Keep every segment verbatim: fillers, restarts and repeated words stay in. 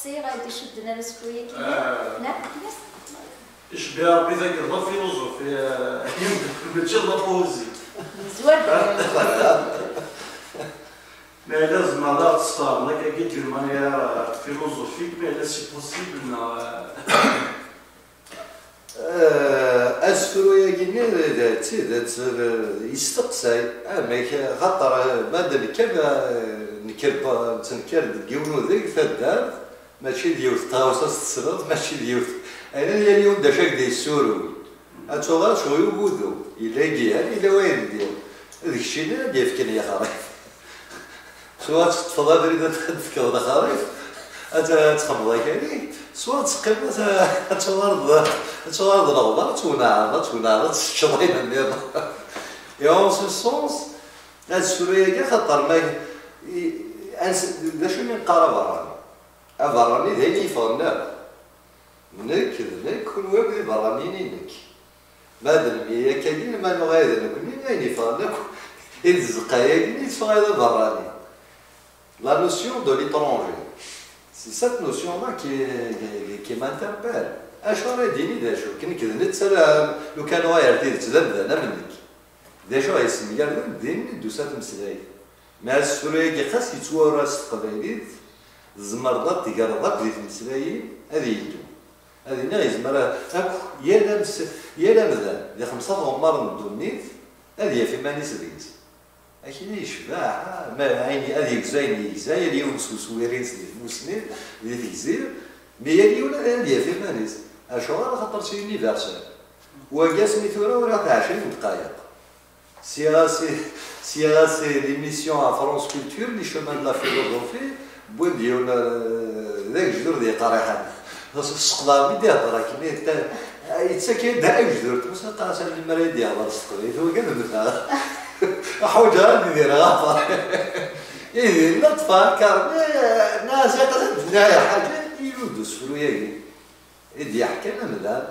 Sɛiɣ ad d-icudden ar usefru-yagi. Ah. Neɣ? Yes. Icebbi Ṛebbi tagi d la philosophie, eh, mačči d la poésie. Yezwar-d. Ma yella tzemreḍ ad ɣ-tesfehmeḍ akkagi d'une manière, euh, philosophique, ma yella c'est possible, neɣ, euh, Eh, asefru-agi-nni d, d tidet, eh, yesteqsay, amek, xaṭer, eh, ma d nekk, eh, nekker, nettenker deg yiwen udeg, taddart, mačči d yiwet tɣawsa s tessneḍ, mačči d yiwet, ayen, yal yiwen d acu ak-d-yessuruy. Ad tuɣal sɣur ugudu, yella igihan, yella wayen d-, d keččini ad d-yefken yexrif. Swa ad teṭṭfeḍ abrid ad d-tefkeḍ lexrif, ad t-, ad txedmeḍ akali, swa ad teqqimeḍ ad, ad tuɣaleḍ, ad tuɣaleḍ leɣbar, ad twenɛeḍ, ad twenɛeḍ, ad teččeḍ ayen nniḍen. Et en ce sens, asefru-agi, xaṭer ma, i, ans-, d acu mi neqqar aberrani? Aberrani d ayen yeffɣen akk. Nekk d nekk, kunwi akk d iberraniyen i nekk. Ma d lemya akkagi, ma nuɣal d nekkni, ayen yeffɣen akk i tzeqqa-yagi, yeffeɣ d aberrani. La notion de l'étranger. C'est cette notion-là qui, qui, qui m'interpelle. Acu ara d-yini d acu? Nekk d netta, lukan uɣal ar tidet d amdan am nekk. D acu ay yessemgarden din i d-tusa tmeslayt? Mi asefru-agi xas yettwara s teqbaylit, tzemreḍ ad tegreḍ akk di tmeslayin ad yeddu. Ad iniɣ yezmer akk yal ams-, yal amdan di xemsa tɣemmar n ddunit ad yaf iman-is deg-s. Akini yecbeḥ, ah, ma ayen, ad yegzu ayen yegza, yal yiwen s uswir-is di tmusni, di tegzi, mi yal yiwen ad, ad yaf iman-is. Acuɣer? Axaṭer c'est universel. Wagi asmi tura uriɣ-t ɛecrin dqayeq. Sya, c'est, sya, c'est l'émission à France Culture, Les Chemins de la Philosophie, wwin-d yiwen, euh, d agejdur d yeqriḥen. Seqḍeɣ mi d-ihder akken, yetta-, yettak-iyi-d agejdur, tmusa qqar-as, "A lemmer ay d-ihder s teqbaylit, wagi ad mmteɣ." Ḥwaǧeɣ ad idireɣ aṭar. Ihi, neṭṭfeɣ lkarni, nniɣ-as, "Iqas ad d-nniɣ ḥaǧa, ilul-d usefru-yagi." I d-yeḥkan amdan.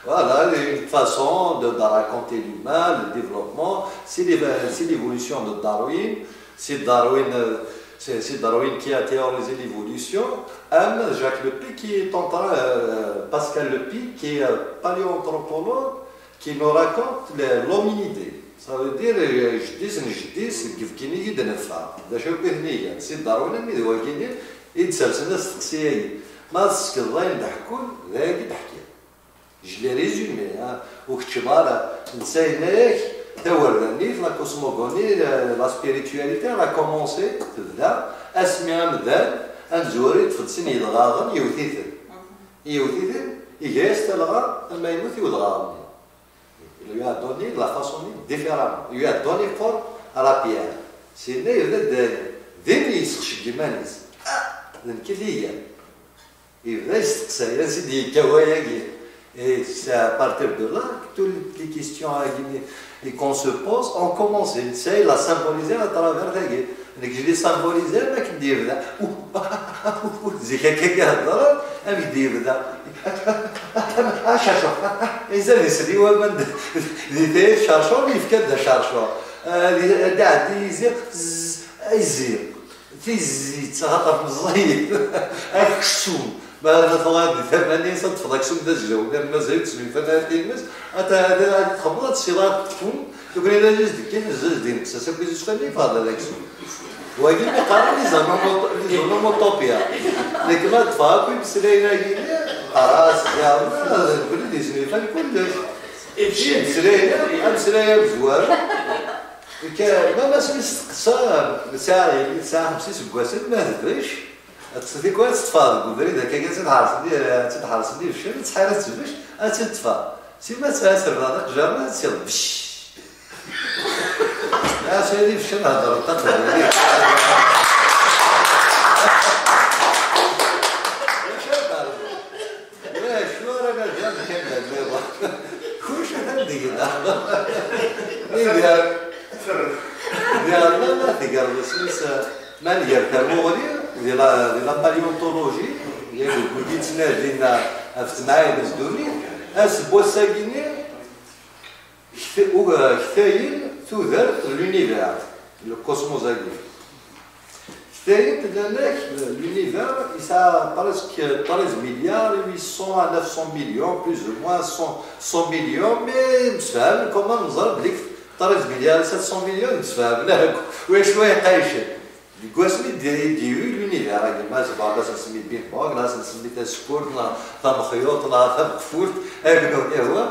Voilà, une façon de, de raconter l'humain, le développement. C'est l'évo-, c'est l'évolution de Darwin. C'est Darwin, euh, c'est, c'est Darwin qui a théorisé l'évolution. Am Jacques Lepi qui est en train, euh, Pascal Lepi, qui est, euh, paléoanthropologue, qui nous raconte les, l'hominidé. Ça veut dire, euh, jeddi-s n jeddi-s, deg ibki-nni i d-neffeɣ. D acu akk i ten-igan? Si Darwin armi d wagini i d-sersen asteqsi-agi. Ma ad tessekdeḍ ayen d-ḥekkun, d ayagi d-ḥkiɣ. Je l'ai résumé, hein. Ur keččem ara. Netta yenna-yak, tawerdanit, la cosmogonie, la, la spiritualité, elle a commencé, tebda, asmi amdan, amezwaru yeṭṭef-d sin yedɣaɣen, yewwet-iten. Yewwet-iten, iga-yas talɣa, ama yemmut i wedɣaɣ-nni. Il lui a donné la façon différemment. Il lui a donné forme à la pierre. Sinna yebda d-, din yesseqceg iman-is. Ah, d nekk i t-igan. Yebda yesteqsay, ansi d-yekka wayagi? Et c'est à partir de là que toutes les questions-agi qu'on se pose ont commencé. Netta il a symbolisé à travers tagi. Nekk je l'ai symbolisé, amek d-yebda. Zik akka i heddren, amek d-yebda. Acercur. Izad isell i waman d-, di tayet cercur, yefka-d acercur. Ah, di, ad iɛeddi yizi, zzz, ay zzir. Tizzi, ttaɣaṭaf meẓẓiyet. Aksum. Ma ara tuɣal di tama-nni, ad teṭṭfeḍ aksum d azlaw. Mazal ur tesnulfan ara times. Ad t-, ad t-, ad txedmeḍ, ad tessiɣ aksum. Tukkni d aziz d-kkin, aziz d-inekkes-as akk isusfan-nni, yeffeɣ-d d aksum. Wagi mi qqaren les onomoto-, les onomatopia. Nekk ma ṭṭfeɣ akk imeslayen-agi-nni, qqareɣ-as ziɣ, d nekni d-yesnulfan kullec. Imeslayen, ameslay amezwaru. Nekk, ma asmi steqsa, tesɛa, yelli tesɛa xemsa iseggasen, ma tebbec, ad tt-, tikwal ad tt-ṭṭfeɣ deg ubrid akka, ad tt-id-ḥersen, ad tt-id-ḥersen ibeccan, ad tḥar ad tebbec, ad tt-id-ṭṭfeɣ. Sima tesɛa sebɛa d aqjar, ad tt-iḍ becc. Acu ad ibeccan heddren taqbaylit. D acu ara terreḍ? D acu ara nadiɣ deg anda nniḍen? Kullec atan deg-neɣ. Ihi, diɣen ma tegreḍ isem-is, ma nger tamuɣli di la, di la paléontologie, yagi deg wigi yettnadin ɣef temɛayin n ddunit, aseggas-agi-nni, kta-, u-, ktayen tudert n l'univers, le cosmos-agi. Dayen, nnan-ak, l'univers yesɛa presque treize milliards et huit cents à neuf cents millions, plus ou moins cent, cent millions, mais msefhamen quand même, neẓra belli treize milliards et sept cents millions msefhamen akk. Wacu ay qacen? Deg wasmi d-, d-yewwi l'univers-agi, ma sebɣa ad as-nsemmi Big Bang, neɣ ad as-nsemmi tasekkurt, neɣ tamexyuṭ, neɣ tameqfult, akken ur ihwa,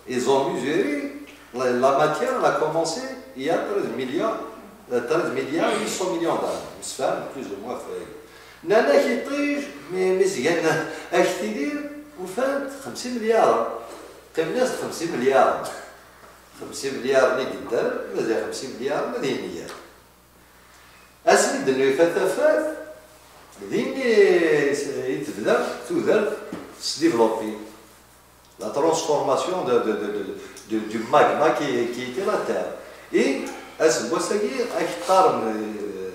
ils ont mesuré la, la matière, elle a commencé il y a treize milliards, euh, treize milliards huit cents millions d'années. Msefhamen plus ou moins ɣef waya. Nnan-ak iṭij, mi, mi s-gan ak tili, ufan-t xemsin milliards. Qqimen-as-d xemsin milliards. Xemsin milliards i yeddren, mazal xemsin milliards ad yenyer. Asmi d-nufa tafat, din i, i tebda tudert s développer. La transformation de, de, de, de, de, du magma qui, qui était la Terre. Et aseggas-agi, ak qqaren, euh,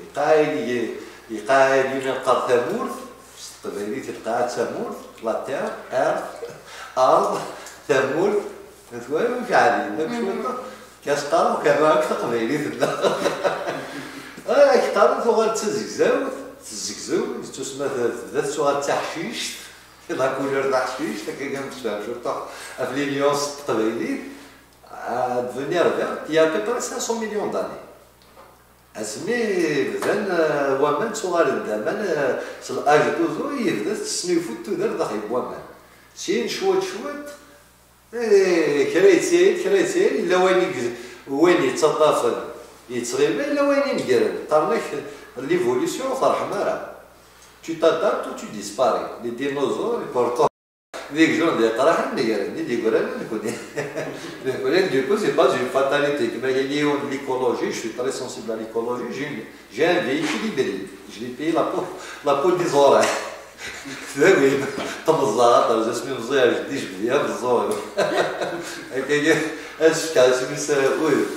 iqaɛid, iqaɛid i neqqar tamurt, s teqbaylit lqaɛa d tamurt, la terre, earth, ard, tamurt, twala ur yeɛlim, akk cwiṭ, kas qqareɣ kan akk taqbaylit-nneɣ. Ak qqaren tuɣal d tazegzawt, tezzegzew, tusma tebda tettuɣal d taḥcict, la couleur taḥcict, akka kan tefhem cwiṭ ɣef les nuances n teqbaylit, à devenir verte, il y a à peu près cinq cents millions d'années. Asmi bdan, euh, waman ttuɣalen d aman, euh, s l'âge d'ozone yebda tesnulfu-d tudert daxel n waman. Syin cwiṭ cwiṭ, eh, kra yettayid, kra yettayid, yella wayen i, wayen yettaṭṭafen yettɣimi, yella wayen inegren. Qqaren-ak l'évolution ur terḥem ara. Tu t'adaptes ou tu disparais. Les dinosaures, pourtant, d iqjan d iqraḥen negren, d ineggura nekkni. Nekkni, du coup, c'est pas une fatalité. Kma yili yiwen, l'écologie, je suis très sensible à l'écologie, j'ai une, j'ai un véhicule hybride. Je l'ai payé la peau, la peau des oreilles. Tagwin, tmeẓẓaɣ, asmi meẓẓiɣ, jeddi jbed-iyi ameẓẓuɣ. Akka, ad s-fkeɣ isem-is, euh, udem.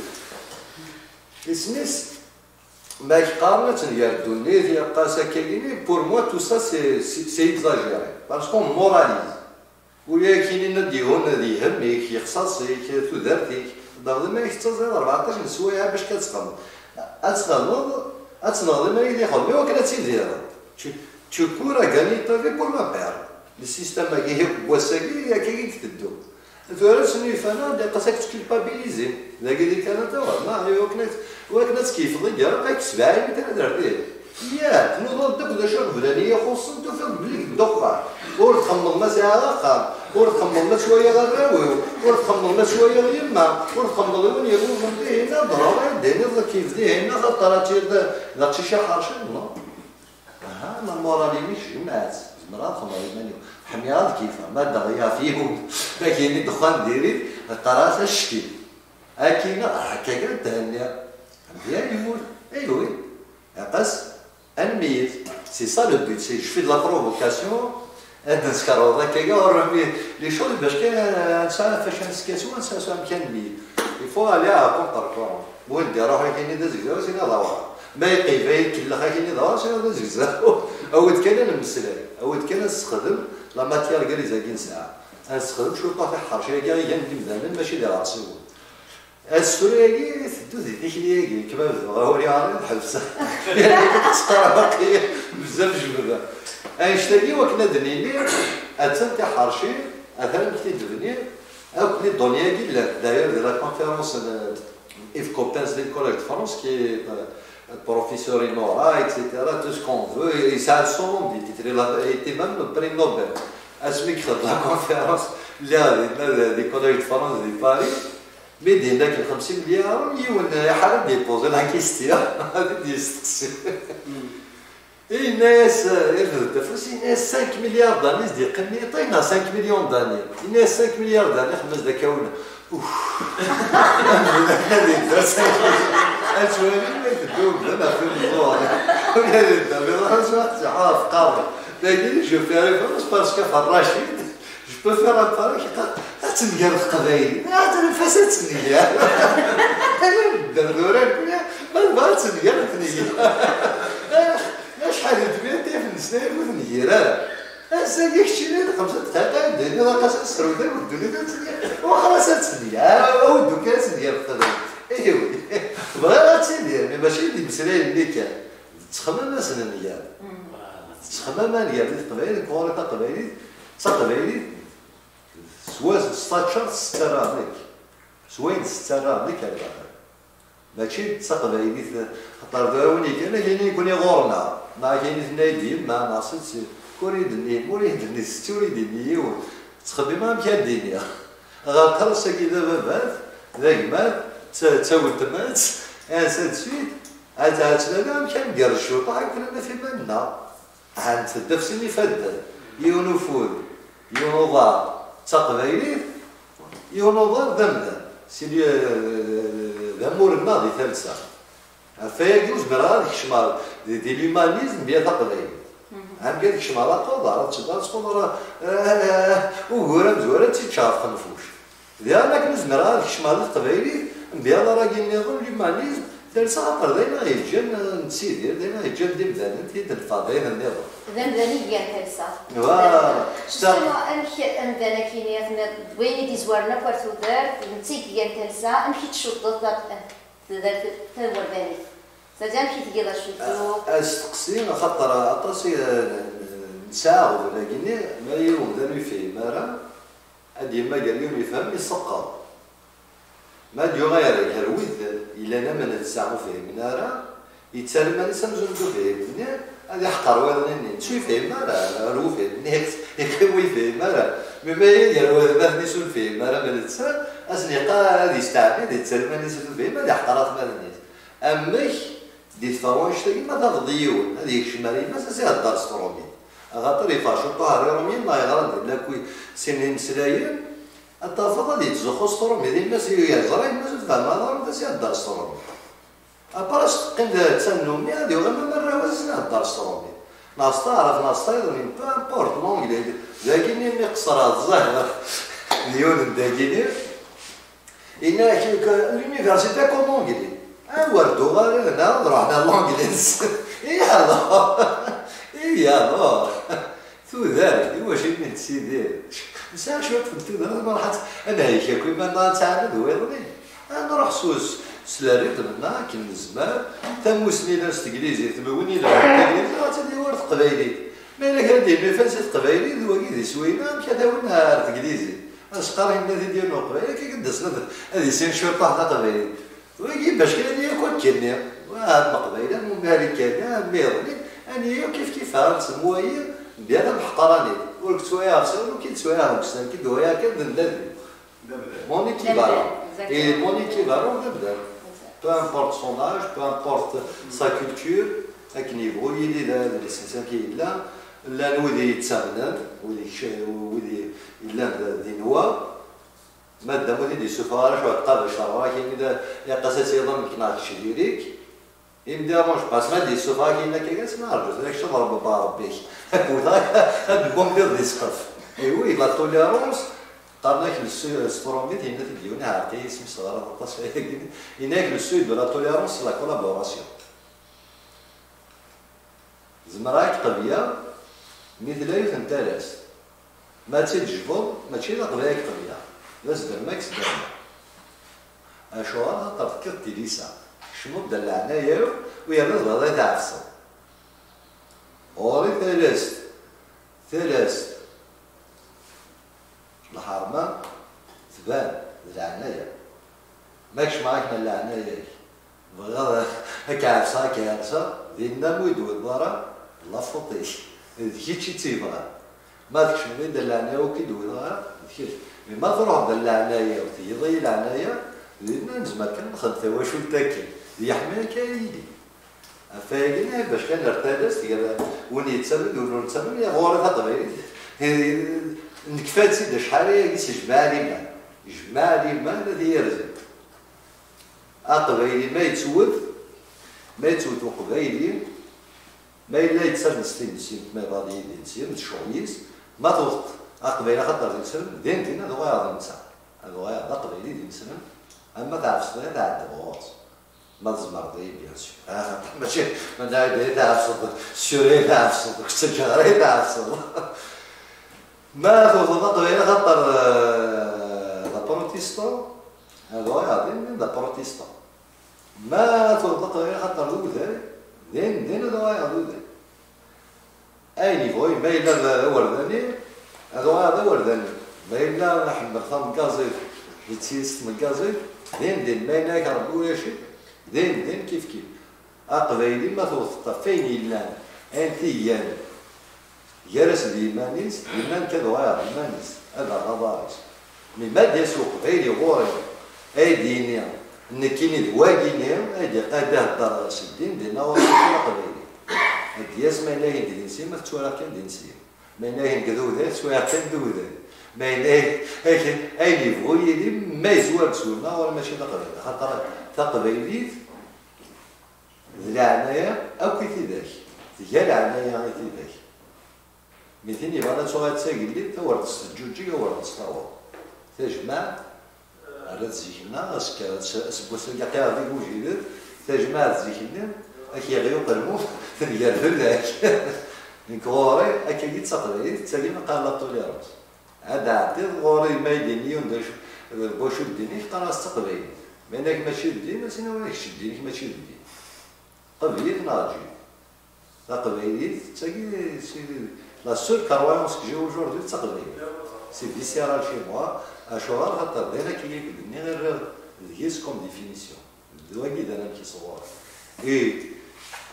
Isem-is, ma k-qqaren ad tenger ddunit, yeqqas akkagini, pour moi, tout ça, c'est, c'est, c'est exagéré. Parce qu'on moralise. Ula d akinin ad d-ihun d yihem-ik, ixṣaṣ-ik, tudert-ik, daɣ d ma k-tettaẓiḍ rbeɛṭac n sswayeɛ bac ad txedmeḍ. Ad txedmeḍ, ad tenɣeḍ iman-ik di xedma iwakken ad tidireḍ. Tu, tu cours à gagner ta vie pour la perdre. Le système-agi n wass-agi, akkagi i iteddu. Tura s nifana, d iqas ad k-tculpabiliser. Dagi di Kanada, wah, ma, i wakken ad, i wakken ad tkeyyfeḍ i yerra, ad k-sebɛin mi ara d-rriɣ. Yak, nuḍen-d akk d acu aɣeblan i yi-ixuṣṣen, tufiḍ belli deg ddexxan. Ur txemmeḍ ma sɛiɣ axxam, ur txemmeḍ ma ttwaliɣ arraw-iw, ur txemmeḍ ma ttwaliɣ yemma, ur txemmeḍ i win yelluẓen dihin, ad d-ruḥeḍ ad d-tiniḍ ad k-yebdi dihin, axaṭer ad tiliḍ d, d aqcic iḥercen, non? Aha, la morale-inek jemɛet. Zemreɣ ad xedmeɣ iman-iw. Ḥmiɣ ad keyyfeɣ. Ma dɣa ɣef yiwen, ma k-yini ddexxan diri-t, qqar-as acekki. Akken, akka kan thenniḍ. Bien, yemmut. Aywi. Iqas, ad nmeyyez. C'est ça le but. C'est, je fais de la provocation. Ad neskerweḍ akka, ur rmi les choses, bac kan, euh, ad nesɛu fac ad neskersu, ad nesɛu amkan-nni. Il faut aller à contre-courant. Win d-iruḥ akini d azegzaw, sin ad awṛeɣ. Ma yeqqim, ma ikellex akini d awṛeɣ, sin ad azegzaw. Awi-d kan ad nemmeslay. Awi-d kan ad nessexdem la matière grise-agi nesɛa. Ad nessexdem cwiṭ ɣef iḥerci-agi i gan d imdanen, mačči d iɣersiwen. Asefru-agi iteddu di tikli-agi, kma bduɣ awal-iw, ḥebseɣ. Yerna aṭas qqareɣ, baqi bezzaf jebdeɣ. Annect-agi, wakken ad d-nini, attan tiḥerci, atan amek t-id-bniɣ, akk les données-agi llant. D'ailleurs, di la conférence n Yves Coppens di le Collège de France, qui est, euh, professeur Inora, et cetera, tout ce qu'on veut, et ça a son nom, dit, il a été même prix Nobel. Asmi yexdem la conférence, lliɣ dinna di Collège de France di Paris, mi d-yenna akken xemsin milliard, yiwen iḥar ad d-yeppozi la question, ad d-yesteqsi. Yenna-yas, irfed-d afus, yenna-yas cinq milliards d'années i s-d-yeqqim yiṭij neɣ cinq millions d'années? Yenna-yas cinq milliards d'années, xemmem-as d akawen. Uf. Ad yedder cinq milliards. Ad twali ma iteddu umdan ɣef imeẓẓuɣen. Ula d idda, mais ɣas ma tzeḥḥa ɣef qqareɣ. Dagi, je fais référence parce que ɣef Racid, je peux faire un pari, ad tenger teqbaylit. Ah, tenfas ad tenger. Dder d urar, ma tebɣa ad tenger, ad tenger. Acḥal n tmira tif nesnay ur tengir ara. Ass-agi keččini d xemsa dqayeq ad d-tiniḍ aqas ad srewden deg ddunit ad tengir. Waxer-as ad tengir. Awi-d kan ad tengir teqbaylit. Ihi, bɣiɣ ad tidir, mais mačči d imeslayen-nni kan. D Ttxemmam-asen nnger. Ttxemmam nnger di teqbaylit, nekk ɣur-i taqbaylit, d taqbaylit s wa-, s taččart tettarra nekk, s wayen tettarra nekk ar daxel. Mačči d taqbaylit, xaṭer d win kan akken i nekni ɣur-neɣ, neɣ akken i tenna-yi-d yemma, neɣ setti, ur yi-d-nnin, ur yi-d-nnin setti, ur yi-d-nnin yiwen. Ttxemmimeɣ amek ad d-iniɣ. Ɣer ṭṭerf-agi d ababat, d agmat, d ta-, d taweltmat, ainsi de suite. Ad, ad ttnadiɣ amek ad ngerrez cwiṭ, akken ad naf iman-nneɣ. Ɛand tedda f sin ifadden, yiwen ufud, yiwen uḍar d taqbaylit, yiwen uḍar d amdan. Sidi, eh, d amur-nneɣ di talsa. Ɣef wayagi ur zmireɣ ad kecmeɣ di, di l'humanisme bya taqbaylit. Amek ad kecmeɣ la couleur, ad teddu ad tquder, eh, ugur amezwaru ad tt-ččeɣ ɣef xenfuct. Diɣen akken ur zmireɣ ad kecmeɣ di teqbaylit, mbiɣ ḍaragi nniḍen, l'humanisme, talsa, axaṭer d ayen aɣ-yeǧǧan, eh, nettidir, d ayen aɣ-yeǧǧan d imdanen, i d-neffeɣ d ayen nniḍen. D amdan i igan talsa. Voilà. Justement, amek amdan akkin i tenniḍ, d wayen i d-izwaren akk ar tudert, d netta i igan talsa, amek i tcuddeḍ ta-, tudert tawerdanit? C'est-à-dire, amek i tgiḍ acuddub? Asteqsi, axaṭer aṭas i, eh, nesɛa aɣbel-agi-nni, ma i umdan ur yefhim ara, ad d-yemmager yiwen yefhem, yesseqqer. Ma ad d-yuɣal gar wid yellan am netta ur fhimen ara, yettarra iman-is amzun d ufhim-nni, ad iḥqer wayeḍ-nni, netta ur yefhim ara, ar ufhim-nni, yeqqim ur yefhim ara. Mi ma gar watmaten-is ur nefhim ara am netta, ad sen-yeqqar ad yesteɛfi, ad yettarra iman-is d ufhim, ad iḥqer atmaten-is. Amek d-iteffeɣ wannect-agi ma tafeḍ yiwen ad yekcem ar yemma-s, ad s-ihedder s tṛumit? Axaṭer yeffeɣ ciṭuḥ ar Iṛumyen neɣ yeɣra di lakul sin imeslayen, ad tafeḍ ad yettzuxxu s tṛumit. Yemma-s yeẓra yemma-s ur tfehhem ara, ad s-ihedder s tṛumit. Après, s teqqim d tannumi, ad yuɣal ma arraw-is ad s-ihedder s tṛumit. Neɣ s taɛrabt, neɣ s tayeḍnin, peu importe, l'anglais. Dagi-nni mi qeṣṣreɣ ẓẓayeɣ d yiwen n dagi-nni. Yenna-ak que l'université comme anglais. Ah, ur d-uɣal ara, ad ruḥen ar l'anglais. Et alors? Et alors? Tudert, iwacu i nettidir? Nesɛa cwiṭ n tudert, ma ruḥ ad, ad nhelk akk iman-nneɣ, ad nettɛanad wayeḍ-nni. Ad nruḥ s, s, s le rythme-nneɣ akken nezmer. Tamusni yellan s teglizit, d win yellan s teglizit, ad tili war teqbaylit. Ma yella kra d-yennufan si teqbaylit, d wagi d iswi-nneɣ, amek ad awin ar teglizit? Acqar yenna-t-id yiwen uqbayli, akka i d-asen ad, ad issin cwiṭ taqbaylit. Wagi bac kan ad yakk akkenni. Wa am Leqbayel, am Umarikani, am iḍelli, ani yakk kif kif, ar semwayi, mbiɣ tamḥeqranit. Ur k-ttwayaɣ s, ur k-ttwayaɣ deg ussan, k-id-wayaɣ kan d nnadi. Mon équivalent. Et mon équivalent d amdan. Peu importe son âge, peu importe sa culture, akken yebɣu yili d, d lisensi amek yella. Llan wid yettamnen, wid yekc-, wid yellan d, d inwa. Ma d amud i d-yessufeɣ ara cwiṭ tqabact ɣer ɣur-k, imi d iqqas ad tt-iḍen nekk neɣ kečč diri-k. Imi d arrange pas ma d-yessufeɣ akin akka, as ma rǧu tura kečč ad rebba Rebbi-k. Ad k-wteɣ, ad d-wwamtiḍ di ssqef. Et oui, la tolérance, qqaren-ak le seuil, s trumit, yenna-t-id yiwen iɛerqi, isem-is ɣer aṭas ayagi, yenna-ak le seuil de la tolérance, c'est la collaboration. Zemreɣ ad k-qebleɣ mi tella yiwet n talast. Ma ad tt-id-tejbeḍ, mačči d aqbal ad k-qebleɣ. D asderma ad k-sdermeɣ. Acuɣer? Axaṭer tekkiḍ tilisa. Tkecmeḍ-d ar leɛnaya-w, u yerna tebɣiḍ ad yi-tɛefseḍ. Ɣur-i talast. Talast. Lḥerma tban d leɛnaya. Ma kecmeɣ-ak ma leɛnaya-k, bɣiɣ ad, ad k-ɛefseɣ, ad k-ɛefseɣ, dinna mi ur d-tewwiḍ ara, d la faute-ik. D kečč i tt-yebɣan. Ma tkecmeḍ-iyi-d leɛnaya ur k-id-wwiḍeɣ ara, d kečč. Mais ma truḥeḍ d leɛnaya-w, tgiḍ-iyi leɛnaya, dinna nezmer kan nexdem tawacult akken. D yeḥma akka ara yili. Ɣef wayagi, bac kan ar talast gar win yettamen d win ur nettamen, ya ɣur-i taqbaylit, eh, nekfa-tt-id acḥal ayagi s jmaɛ liman. Jmaɛ liman ad yerzen. Aqbayli ma yettwet, ma yettwet uqbayli, ma yella yettamen s tin-is, yemma iḍad yid-i, d ccɣel-is, ma tewteḍ aqbayli axaṭer d inesren, din din ad uɣaleɣ d netta. Ad uɣaleɣ d aqbayli d inesren, ama tɛefseḍ-iyi ad ɛeddeɣ ɣur-s. Ma tzemreḍ-iyi, bien sûr. Ah, mačči, ma d-, d-, d-, tɛefseḍ, sûr, i tɛefseḍ, ur k-ttaǧǧaɣ ara i tɛefseḍ. Ma tewteḍ aqbayli axaṭer, euh, d aprotestant, ad uɣaleɣ din d aprotestant. Ma tewteḍ aqbayli axaṭer d uday, d Din, din ad uɣaleɣ d udan. Ayen yebɣu, ma yella d awerdani, ad uɣaleɣ d awerdani. Ma yella ḥemmleɣ tameggaẓit, d tiyest tmeggaẓit, din, din. Ma yella-k Rebbi ulac-it, din, din, kif, kif. Aqbayli ma tewteḍ ɣef wayen yellan, ayen t-igan, gar-as d yiman-is, d iman kan uɣaleɣ d iman-is, ad aɣeɣ aḍar-is. Mi ma d-yas uqbayli ɣur-i, ay d-yini, nekkini d wagini, ay d-iqad ihedder s ddin, dinna ɣur-i mačči d aqbayli. Ad d-yas ma yella ayen d insi, ma tettwalaɣ kan d insi. Ma yella ayen d uday, tettwalaɣ kan d uday. Ma yella ayen, ayen, ayen yebɣu yili, ma yezwar-d s wemma, ɣur-i mačči d aqbayli. Axaṭer taqbaylit d leɛnaya akk i tidak. Tga leɛnaya i tidak. Mi tin yebɣan ad tuɣal d tagellidt, awer d-teǧǧuǧǧeg, awer d-taweḍ. Tajmaɛt, rret zik-nneɣ, ass-, aseggas-agi aqqiɣ deg ujidet, tajmaɛt zik-nni, ad k-yeɣli uqelmun, tenger fell-ak. Nekk ɣur-i, akkagi d taqbaylit, d tagi i qqaren la tolérance. Ad ɛeddiḍ ɣur-i, ma yeddi yiwen d acu, d wacu ddin-ik, qqaren-as d taqbaylit. Ma yenna-k mačči d ddin, ad s-iniɣ ula kečč ddin-ik mačči d ddin. Qbel-it neɣ eǧǧ-it. Taqbaylit, d tagi, c'est la seule croyance que j'ai aujourd'hui, d taqbaylit. C'est viscéral chez moi, acuɣer? Xaṭer d ayen akka i k-d-nniɣ i rriɣ deg-s comme définition. D wagi d anamek-is ɣur-i. I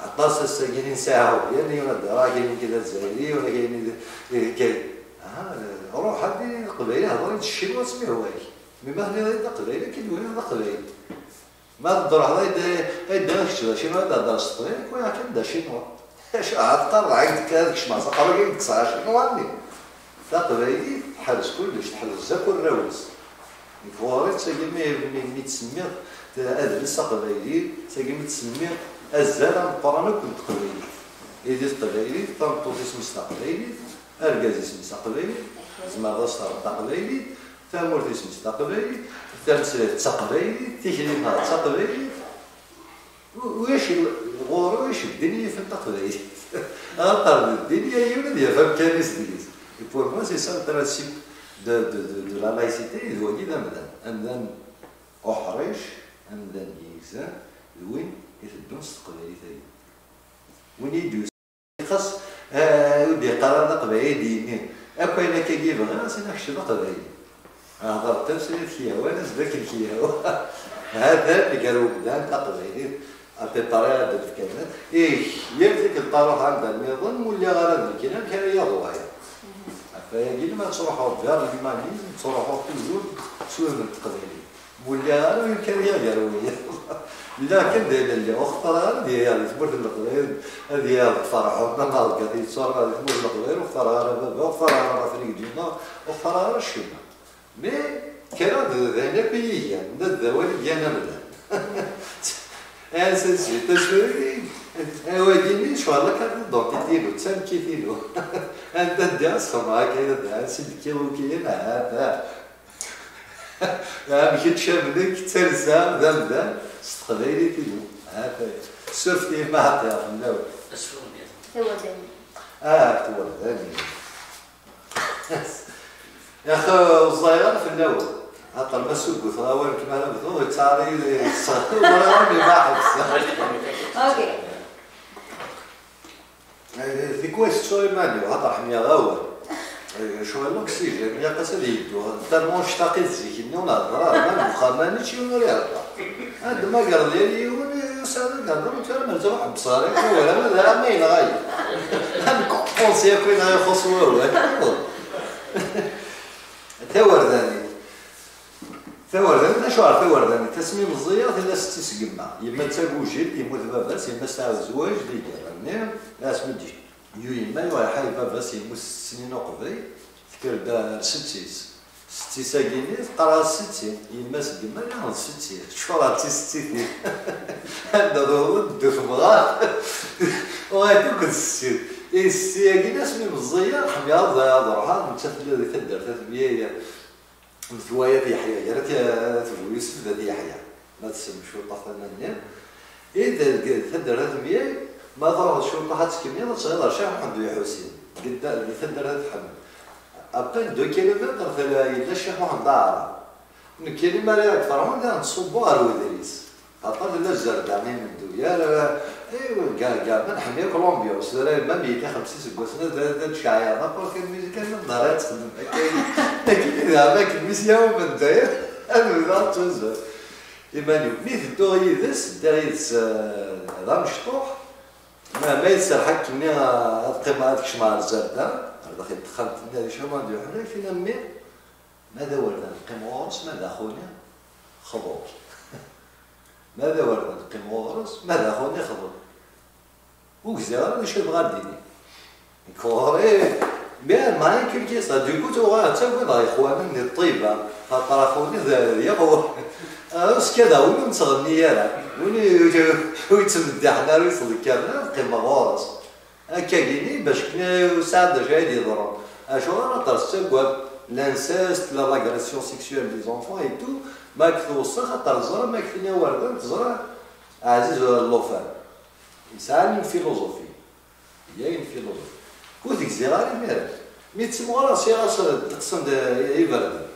aṭas ass-agi i nesɛa, yerna yiwen ad d-aɣ-, ayen i d azzayri, wala ayen i d, i d, ah, ruḥ, ad d-, Leqbayel, hder-d s Ccinwa, asmi hwa-k. Mi ma tenniḍ-d Aqbayli, akken win d Aqbayli. Ma tdruḥeḍ ay d-, ay d-, kečč d Acinwa, ad d-thedreḍ s teqbaylit, nekk wiyaɣ kan d Acinwa. Acu, ɛad qqareɣ, ɛad kkreɣ ad kecmeɣ s aqerru-agi, ad kkseɣ Acinwa-nni. Taqbaylit teḥrez kullec, teḥrez akk arraw-is. Nekk ɣur-i, d tagi mi, mi, mi ttsemmiɣ adlis aqbayli, d tagi mi ttsemmiɣ azal ameqqran akk n teqbaylit. Idis teqbaylit, tameṭṭut isem-is taqbaylit, argaz isem-is aqbayli, tzemreḍ ad s-terreḍ taqbaylit, tamurt isem-is taqbaylit, tameslayt d taqbaylit, tikli-nneɣ d taqbaylit. U-, ulac il-, ɣur-i ulac ddin yifen taqbaylit. Axaṭer d ddin, yal yiwen ad yaf amkan-is deg-s. Et pour moi, c'est ça le principe de, de, de, de la laïcité, d wagi d amdan. Amdan uḥric, amdan yegzan, d win iteddun s teqbaylit-agi. Win i d-yusan, xas, ah, ur d-yeqqar ara d aqbayli, ad d-yini, akk ayen akka i bɣiɣ, ad s-iniɣ kečč d aqbayli. Hder tameslayt k-yehwan, as-d akken k-yehwa. Hatan gar umdan taqbaylit, à peu près ad d-fkan. Ih, yal tikkelt taruḥ anda nniḍen, ur lliɣ ara d nekkini, amek ara yaḍ waya? Ɣef wayagi, ma ttruḥuɣ vers l'humanisme, ttruḥuɣ toujours s udem n teqbaylit. Ur lliɣ ara amek ara yaɣ gar wiyaḍ. Lliɣ kan d ayen lliɣ, ur xeṭṭreɣ ara ad yaɣ di tmurt n Leqbayel, ad yaɣ deg Ferɛun, ama deg At Yetturaɣ di tmurt n Leqbayel, ur xeṭṭreɣ ara baba, ur xeṭṭreɣ ara Rafrik Ǧuma, ur xeṭṭreɣ ara acemma. Mais kkreɣ-d d ayen akk i yi-gan, d awal i gan amdan. Ainsi de suite. Acu-, awagi-nni, ccɣel la carte d'identité-inu, d tanekkit-inu. Anda ddiɣ ad sxedmeɣ akka, ainsi d-kkiɣ ukiyin, ha-t-a. Amek i tcamlek d talsa d amdan s teqbaylit-inu. Ha-t-a. Surfet-iyi ma ɛeṭṭiɣ fell-awen. Tawerdani. Ah, tawerdani. Yax, ur ẓẓayeɣ ara fell-awen. Axaṭer ma sugguteɣ awal nekk mi ara bduɣ, yettɛar-iyi, ur ẓriɣ ara mi ma ḥebseɣ. Ok. Tikwal tettuɣ iman-iw, axaṭer ḥemmleɣ awal. Ccɣel l'oxygène, ilaq-as ad yeddu. Tellement ctaqit zik-nni ur nehder ara, ma deg uxxam-a, mačči yiwen ur ihedder. Ad d-mmagreḍ yal yiwen, yusa ad ihedder, ur tura ma ḥebseɣ ara, wala ma d ama yenɣa-yi. Ad nkuqensi akk ayen ara ixuṣṣ wawal. Tawerdanit. Tawerdanit, acuɣer tawerdanit? Asmi meẓẓiyeɣ, tella setti-s gemma. Yemma d tagujilt, yemmut baba-s, yemma tesɛa zzwaǧ d igerra-nni. Asmi d-yu yemma, yuɣ iḥay baba-s, yemmut sett snin uqbel, tekker-d ar setti-s. Setti-s-agi-nni teqqar-as setti, yemma-s gemma, daɣen setti, tcuṛ-as d tisettitin. Anda tewweḍ, ddu temɣer. Uɣal-d akked setti. I setti-agi-nni, asmi meẓẓiyeɣ, ḥemmleɣ ad, ad ruḥeɣ, nettat tella di taddart At Myay, metwaya At Yeḥya, gar At, At Bu Yusef d At Yeḥya. Ma tessnem cwiṭ ɣef tama-nni. I d, deg taddart At Myay, ma truḥeḍ cwiṭ ad tekniḍ, ad teɣiḍ ar Ccix Muḥend U Lḥusin. Deg da-, di taddart At Ḥmed. Après deux kilomètres, tala yella Ccix Muḥend Aɛrab. Nekkini mi ara iɣ-d-ferḥun, daɣen ttṣubbuɣ ɣer Wedris. Aṭas n zzerda i nendu gar, eh, gar, gar, ma nḥemmel akk l'ambiance, même yella xemsa iseggasen ad, ad, ad tceɛyaḍ, n'importe quelle musique, ad nehder ad texdem akka, akka, daɣen akken mi s-yawi umendayer, ad bduɣ ad ttuzzuɣ iman-iw. Mi tedduɣ yid-s, ddiɣ yid-s, eh, d amecṭuḥ, ma, ma yetserreḥ akkenni, eh, ad qqimeɣ ad kecmeɣ ar zzerda, ar daxel texxamt-nni ad icamar d uḥlal, tin a mmi, ma d awerdan qqim ɣur-s, ma d axuni xḍu. Ma d awerdan qqim ɣur-s, ma d axuni xḍu. Ur gziɣ ara d acu yebɣa ad d-ini. Nekk ɣur-i, bien, ma inculqué ça, du coup, tuɣal ttagadeɣ ixwanen di ṭṭiba, xaṭer axuni d, d yiɣur. Ur skadaɣ win ur nettɣenni ara, win ur, ur yettmeddiḥen ara, ur yettḍekkaren ara, qqimeɣ ɣur-s. Akkagini, bac akken ur sɛan d acu ay d-yeḍrun. Acuɣer? Axaṭer tettagad l'inceste, la, l'agression sexuelle des enfants et tout, ma k-tweṣṣa, xaṭer teẓra, ma k-tini awerdan, teẓra, ɛziz llufan. Yesɛa une philosophie. Il y a une philosophie. Ur tegziɣ ara imir-a. Mi ttimɣureɣ, sɛiɣ-as ddeqs n d-, iberdan.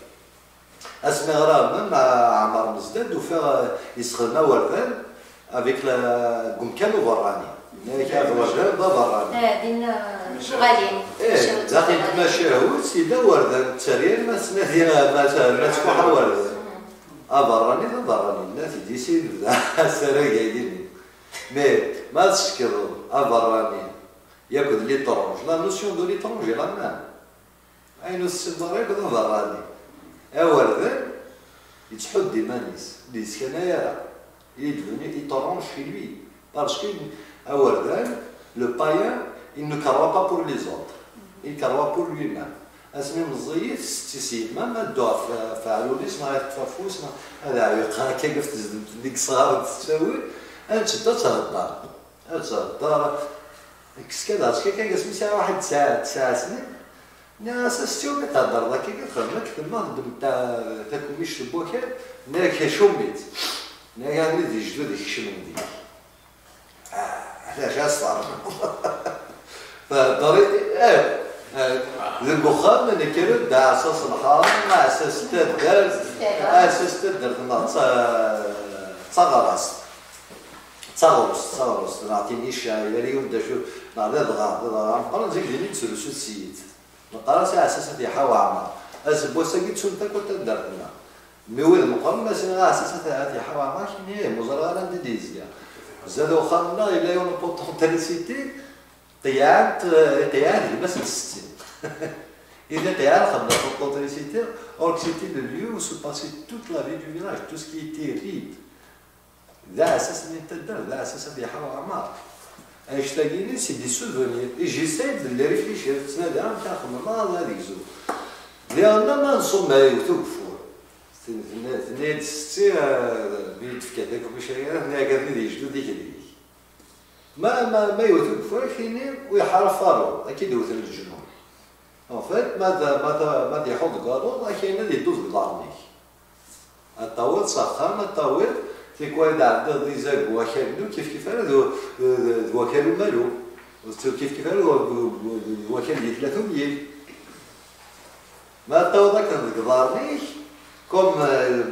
Asmi ɣriɣ même Ɛmer Mezdad, ufiɣ, euh, yessexdem awerdan avec la, deg umkan uberrani. Yenna-yak awerdan d aberrani. Ah, din, ah, tuɣalin. Eh, daxel n tmacahut, yella awerdan, tteryel ma tnadi, ma t-, ma tfuḥ awerdan. Aberrani d aberrani, yenna-t-id i sin, bda asarag-agi-nni. Mais, ma tsekkeḍ aberrani, yakk d l'étrange, la notion de l'étrange est la même. Ayen ur tessineḍ ara yakk d aberrani. Awerdan yettḥudd iman-is, ur d-yeskanay ara. Il est devenu étrange chez lui. Parce que awerdan, le païen, il ne croit pas pour les autres. Il croit pour lui-même. Asmi meẓẓiyit, setti-s yemma, ma ddu ɣef, ɣef aɛlul-is, neɣ yeṭṭef afus, neɣ ad ɛwiqeɣ akka ɣef tezdemt-nni deg yesɣaren tettawil, ad teddu ad thedder. Ad thedder, kkes kan, ɣas kan, kan, asmi sɛiɣ waḥed tesɛa, tesɛa snin, nniɣ-as, a setti, umi theddreḍ akka, kan txedmeḍ, kan teddemt ta-, takemmict n wakal, nniɣ-ak, cummi-tt. Nniɣ-ak, armi d lejdud i kecmen deg-k. Ah, d acu ad s-ternuḍ? Thedder i, eh, eh, deg uxxam, nekker-d, aɛessas n lḥaṛa, aɛessas n taddart, aɛessas n taddart-nneɣ d ta-, d taɣrast. D taɣrust, d taɣrust, neɣ tinica, yal yiwen d acu, neɣ d adɣar, d adɣar ameqqran, zik din i yettrusu tsiyit. Neqqar-as aɛessas ad iḥaw Ɛmer. Aseggas-agi ttunt akk taddart-nneɣ. Mi wid meqqren, ma s-nniɣ aɛessas ad, ad iḥaw Ɛmer, kini, ih, ma ẓriɣ ara anda i d-yezga. Zdat uxxam-nneɣ yella yiwen n poteau n trisiti, qeyɛen-t, eh, iqeyyeɛ-it gma-s n setti. I d iqeyyeɛ xedmen poteau n trisiti, or que c'était le lieu où se passait toute la vie du village, tout ce qui était rite. D aɛessas-nni n taddart, d aɛessas ad iḥaw Ɛmer. Annect-agi-nni, c'est des souvenirs. Et j'essaie de les réfléchir, ttnadiɣ amek ara xedmeɣ, ad, ad gzuɣ. Diɣen ma nṣum ma yewwet ugeffur. Ten-, tenna-, tenna-yad setti, eh, mi yi-d-tefka takemmict-agi, tenna-yak, "Atni di lejdud-ik deg-k." Ma, ma, ma yewwet ugeffur, ad k-tini, "Ur iḥar ɣef waluḍ, ad k-id-wten leǧnun." En fait, ma d, ma d, ma d-iḥuḍ deg waluḍ, ad k-yini ad yeddu deg iḍarren-ik. Ad tawiḍ s axxam, ad tawiḍ, tikwal ad ɛeddiḍ di zag wakal-nni, ur kif kif ara d, d, d wakal umalu, ur kif kif ara d, d, d wakal di tlata umyil. Ma ad tawiḍ akken deg iḍarren-ik, comme, euh,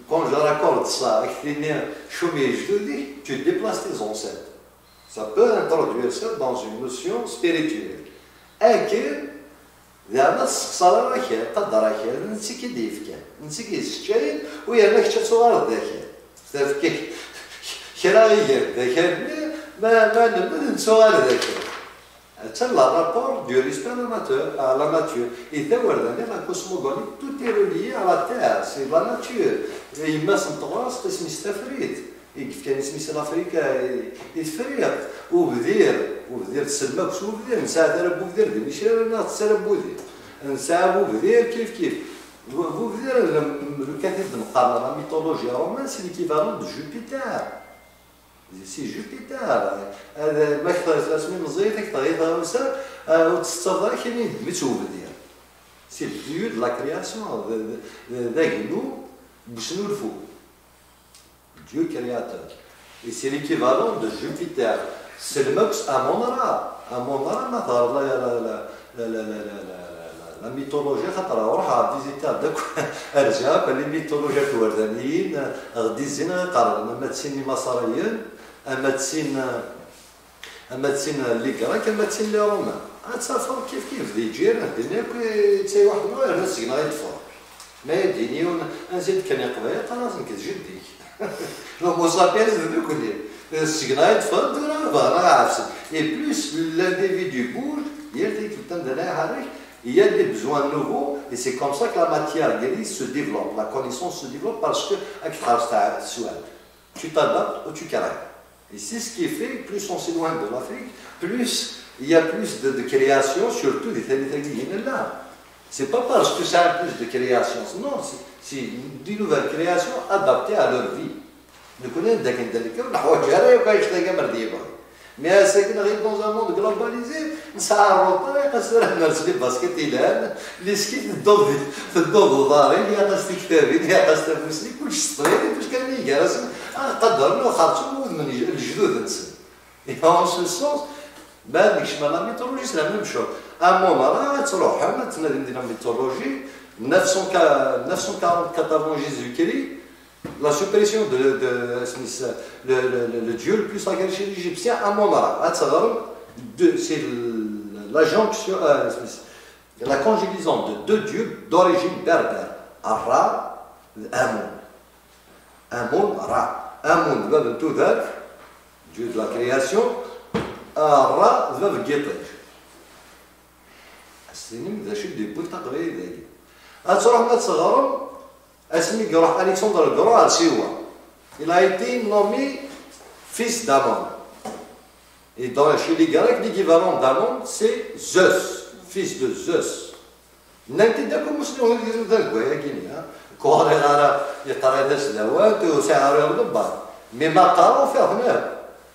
quand je raconte ça, ad k-tini, cumi lejdud-ik, tu déplaces tes ancêtres. Ça peut introduire ça dans une notion spirituelle. Akken, daɣen, ur tessexṣar ara akal, qader akal, d netta i k-id-yefkan, d netta i k-yesseččayen, u yerna kečč ad tuɣaleḍ d akal. Tafek-, kra i gan d akal-nni, ma, ma nemmed, nettuɣal d akal. Attan le rapport du respect à la nature, à la nature. Et tawerdanit, la cosmogonie, tout est relié à la terre, c'est la nature. Yemma-s n teɣrast, isem-is Tafrit. I yefkan isem-is i Lafrika, i, i Tefriqt. Ubdir, ubdir, tessnem akk s ubdir, nesɛa tara n ubdir d imicrar, neɣ tara n ubdir. Nesɛa ubdir, kif kif. Bu-, bubdir, le, le, le, quand i d-neqqar la mythologie romaine, c'est l'équivalent de Jupiter. C'est Jupiter. Ad, ma k-, asmi meẓẓiyet, ad k-teɣli tɣawsa, ah, ur tettaḍ ara kini d mi tt-ubdir. C'est le dieu de la création, d, d, d, d agnu n usnulfu. Dieu créateur. Et c'est l'équivalent de Jupiter. C'est le même Amon-Ra. Amon-Ra, ma teɣreḍ la, la, la, la, La mythologie, xaṭer ruḥeɣ visiter-d akk, rziɣ akk les mythologies tiwerdaniyin, ɣ-d-izzin ɣ-iqerren, ama d sin imaṣriyen, ama d sin, ama d sin les Grecs, ama d sin les Romains. Ad tafeḍ kif kif di ǧir, din akk ttaywaḥ-nneɣ yerna seg-neɣ i d-ffɣen. Ma ad d-yini yiwen ansi d-kkan Iqbayel, qqar-asen nekk d jeddi-k. L'homo sapiens d nekkni. Seg-neɣ i d-ffɣen, tura bɣan ad ɣ-ɛefsen. Et plus l'individu bouge, yal tikkelt anda ara iḥerrek, il y a des besoins nouveaux, et c'est comme ça que la matière grise se développe, la connaissance se développe, parce que, ad k-tḥerres teswiɛt, tu t'adaptes ou tu crées. Et c'est ce qui fait, plus on s'éloigne de l'Afrique, plus il y a plus de, de création, surtout des thématiques. C'est pas parce que ça a plus de création, non, c'est c'est des nouvelles créations adaptées à leur vie. Nekkni d akken d nekk, ur neḥwaǧ ara akk annect-agi mer d yebɣi. Mais ass-agi, neɣ dans un monde globalisé, nesɛa rruṭa, ilaq-as tura ad ners les baskets yelhan, les skis, tedduḍ di, tedduḍ d uḍar-ik, ilaq-as tiktabin, ilaq-as tafusi, kullec s teqbaylit, parce que nnig gar-asen, ah, qadren, xerṣum wudem n lejdud-nsen. Et en ce sens, ben, nekcem ɣer la mythologie, c'est la même chose. Amunra, ad truḥem, ad tnadim di la mythologie, neuf cent quarante-quatre avant Jésus-Christ, la suppression de, de, le, le, le, le dieu le plus sacré chez les Égyptiens, Amonra. Ad teɣrem, de, c'est le- la jonction, euh, la conjugaison de deux dieux d'origine berbère, Ra, Amon. Amon, Ra. Amon, d bab n tudert, dieu de la création, Ra, d bab n yiṭij. Ad s-tinim d acu i d-yewwin taqbaylit dagi. Ad truḥem ad teɣrem asmi i iruḥ Alexandre le Grand ar Siwa. Il a été nommé fils d'Amon. Et dans, chez les Grecs, l'équivalent d'Amon, c'est Zeus, fils de Zeus. Nnan-t-id akk umusni ur yezmir d agway-agi-nni, ha? Kuɣ ɣriɣ ara yeqra d aslawat, ur sɛiɣ ara iɣlebbar. Mi ma qqareɣ, ufiɣ-ten akk.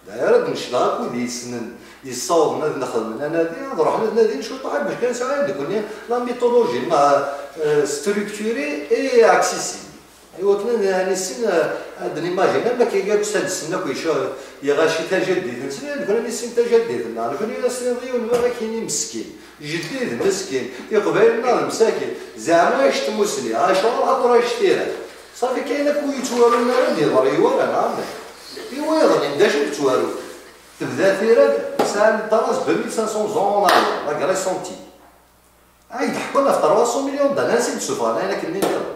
D'ailleurs, ad d-necleɣ akk wid yessnen, yessawḍen ad nexdem anadi, ad ruḥen ad nadin cwiṭ waḥed bac kan sɛan nekkni la mythologie, ma, euh, structurée et accessible. Iwakken ad, ad nissin, euh, ad d-nimagine, am akka i akk s ad ssnen akk ica-, iɣaci tajaddit-nsen, nekkni ad nissin tajaddit-nneɣ, nekkni ad as-tiniḍ i yiwen ma ad ak-yini meskin. Jeddi d meskin, Iqbaylen-nneɣ d msakin. Zeɛma acu tmusni, acuɣer xaṭer acu tira? Safi kayen akk ur yettwarun ara d-yeḍri wara, neɣ amek? I wayeḍnin, d acu yettwaru? Tebda tira, sɛan tras deux mille cinq cents ans en arrière, la Grèce antique. Ay d-ḥekkun ɣef trois cents millions d'années i d-ssufɣen ayen akken nniḍen.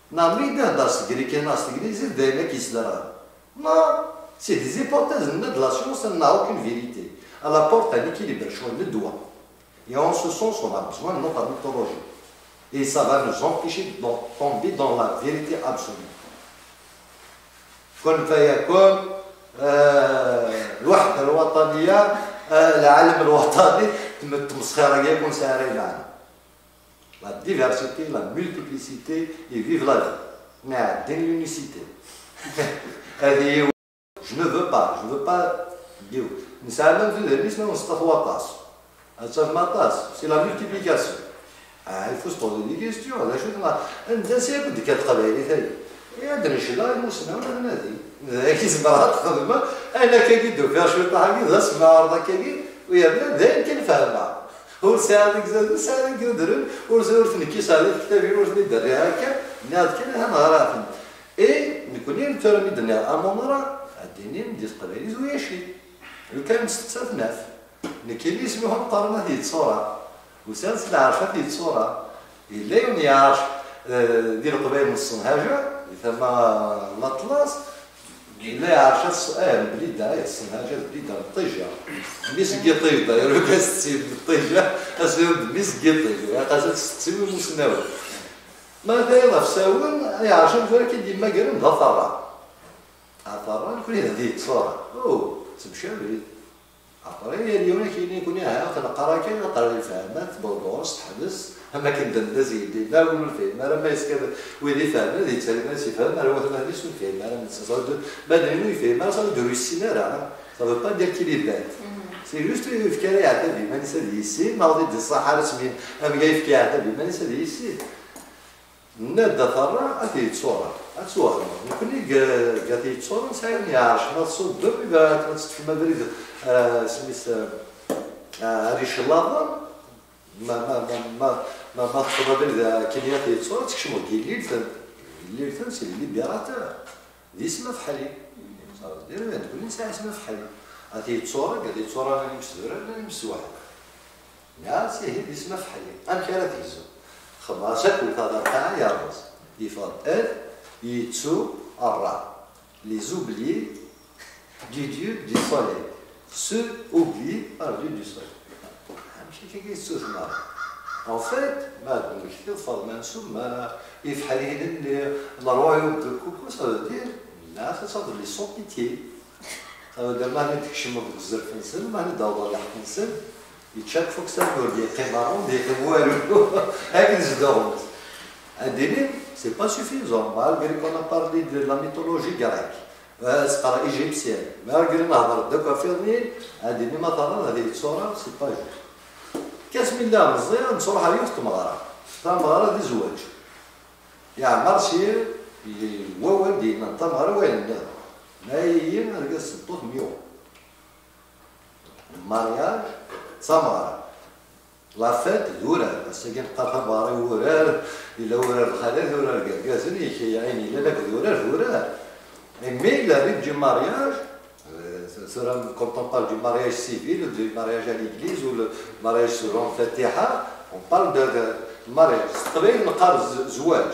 Neɣ mi d-ihedder s tegrikit neɣ s teglizit, d ayen akk yesderɣel. Non, c'est des hypothèses, nna de la science, elle n'a aucune vérité. Elle apporte un équilibre, cwiṭ n ddwa. Et en ce sens, on a besoin de notre mythologie. Et ça va nous empêcher de tomber dans la vérité absolue. كن فيكون، آه، الوحدة الوطنية، آه، العلم الوطني، تم-، التمسخيرة ديالكم ساهرة معنا. La diversité, la multiplicité, et vive la vie. Mais l'unicité. هذه هي. Je ne veux pas, je veux pas. Nesɛa même tudrin-is ma nesṭaf waṭas. Ad tafem aṭas, c'est la multiplication. Ah, il faut se poser des questions, d acu tenɣa? Anda si akk d-tekka teqbaylit-agi? Ad d-necla imusnawen ad nadin. D ayen i zemreɣ ad t-xedmeɣ, ayen akka i d-ufiɣ cwiṭ-agi d asemmared akkagi, u yerna d ayen kan fehmeɣ. Ur sɛiɣ deg zad, ur sɛiɣ deg udren, ur, ur ten-kkiseɣ di tektabin, ur ten-id-rriɣ akka, nniɣ-d kan aha neɣra-ten. Et nekkni tura mi d-nniɣ amunra, ad d-inim di teqbaylit ulac-it. Lukan nesteqsa-t naf. Nekkini isem-iw ameqqran At Yettṣura. Usan-d s lɛerc At Yettṣura. Yella yiwen yeɛrec, eh, di leqbayel n Ṣenhaja, di tama n Laṭlas. Yella yeɛrec At Ṣ-, eh, Blida, eh, Ṣenhaja d Blida n Ṭija. Mmi-s n Yiṭij, d'ailleurs, ur as-tettim n Ṭija, as-tiniḍ d mmi-s n Yiṭij. Ilaq-as ad testeqsim imusnawen. Ma d ayen ɣef sawen, yeɛrec amzur akka i d-yemmagren d Aterra. Aterra, nekkni d At Yettṣura. Oh, temcabit. Après, yal yiwen ad k-yini nekkni, ha, neqqar akka, neqqar lefhamat, Bulgurs, teḥbes, am akken d argaz yelli, ma win ur fehim ara, ma yeska wid ifehmen, ad yettali ma yessifhem, ar watmaten-is ur fehim ara, netta, ça veut dire, ma d win ur yefhim ara, ça veut dire ur yessin ara, ça veut pas dire qu'il est bête. C'est juste, yefka ara yeɛtab iman-is ad yissin, ma ur d-iṣaḥ ara s min, am ga yefka yeɛtab iman-is ad yissin. Nenna-d Aterra, At Yettṣura, ad twehmeḍ. Nekkni deg, deg At Yettṣura nesɛa yiwen yeɛrec, ma tṣuddem, iba akken ad teṭṭfem abrid, eh, isem-is, eh, eh, ar icellaḍen, ma, ma, ma, ma, Ma tfeḍ abrid akken i t-yettuɣ, ad tkecmeḍ deg yililten. Yililten, c'est les libérateurs. D isem afeḥli. Ça veut dire, nekkni nesɛa isem afeḥli. Ad t-yettuɣ, ad t-yettuɣ ala imesdurar, ala imeswaḥ. Nniɣ-as ihi d isem afeḥli. Amek ara t-gezzuɣ? Xedmeɣ-as akk taḍerqaɛ yerreẓ. Yeffeɣ-d ad yettu rra. Les oubliés du dieu du soleil. Ceux oubliés par dieu du soleil. Amek akka i yettut Marie? En fait, ma d-tmektiḍ Faḍma n Summer, ifeḥliyen-nni, le royaume de Coucou, ça veut dire, là, ça veut dire les sans pitié. Ça veut dire, mahni d-tkecmeḍ deg uzref-nsen, mahni d-awḍen lḥeqq-nsen, yečča-k fuksan ur d-yeqqim ṛṛum, d-yeqqim walu. Akken zedɣent. Ad d-inim, c'est pas suffisant. Malgré qu'on a parlé de la mythologie grecque, euh, c'est pas égyptienne. Malgré nehḍer-d akk ɣef iḍ-nni, ad d-inim ma terra, ad yetturaṛ, c'est pas juste. Kas mi llan meẓẓiyen, nettruḥ ar yiwet tmeɣra. Tameɣra d zzwaǧ. Yeɛmer s wawal d-yenna n tameɣra wayen nniḍen. Ma iyi argaz s tmeṭṭut myuɣ. Mariage d tameɣra. La fête d urar. Ass-agi neqqar tameɣra i wurar, yella urar lxalat, urar n yergazen, ayen yellan akked urar d urar. Mais le rite du mariage, euh, tura, quand on parle du mariage civil, du mariage à l'église ou le mariage selon Fatiha, on parle de, de mariage. S teqbaylit neqqar z-, zzwaǧ.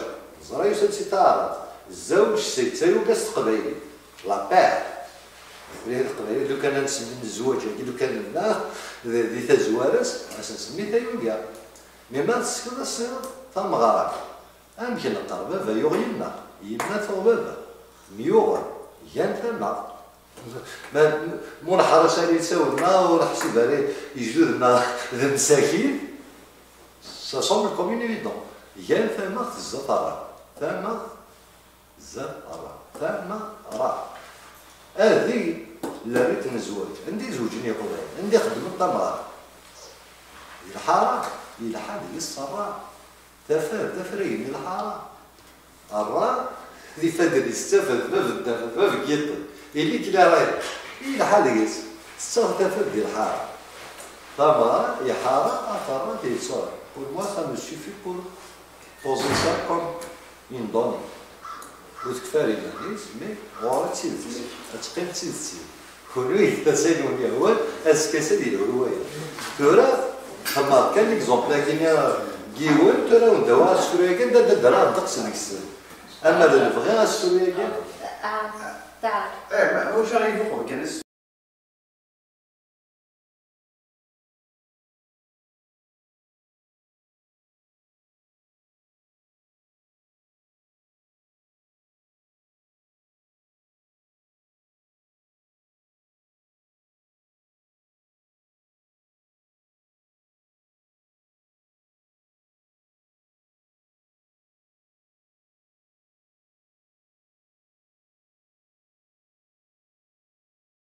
Ẓra yusa-d si taɛrabt. Zzawǧ, c'est tayuga s teqbaylit. La paire. Ula d teqbaylit, lukan ad nsemmi zzwaǧ-agi, lukan nella di, di tazwara-s, ad s-nsemmi tayuga. Mais ma tsekkeḍ-as tameɣra, amek neqqar, baba yuɣ yemma, yemma tuɣ baba, myuɣen, gan tama. Ma, ma ur neḥṛes ara ilsawen-nneɣ, ur neḥsib ara igduden-nneɣ d msakin, ça semble comme une évidence. Gan tama tezza taṛa. Tama tezza taṛa. Tama ra. Adi, le rite n zzwaǧ. Anda i zewǧen Yiqbayel? Anda i xeddmen tameɣra? Di lḥara, yelḥa deg-s ṛṛa. Tafat, d afrayen n lḥara. Ṛṛa, d ifadden-is, d tafat, bab n tafat, bab n yiṭij. Ili-k la règle. Yelḥa deg-s. Tettaɣ tafat di lḥara. Tameɣra, iḥara, aterra, tiyessuṛ. Pour moi, ça me suffit pour poser ça comme une donnée. Ur tekfi ara iman-is, mais ɣur-i d tidet. Ad teqqim d tidet-iw. Kunwi, d tasa-nwen yehwan, azekka-s ad yelhu waya. Tura, xemmeɣ kan l'exemple-agi n yiwen, tura ur d-awiɣ asefru-agi, anda d-ddreɣ ddeqs deg-sen. Ama d lebɣi asefru-agi? Ah, تعال. Eh, ma, ur cɣil uqbel.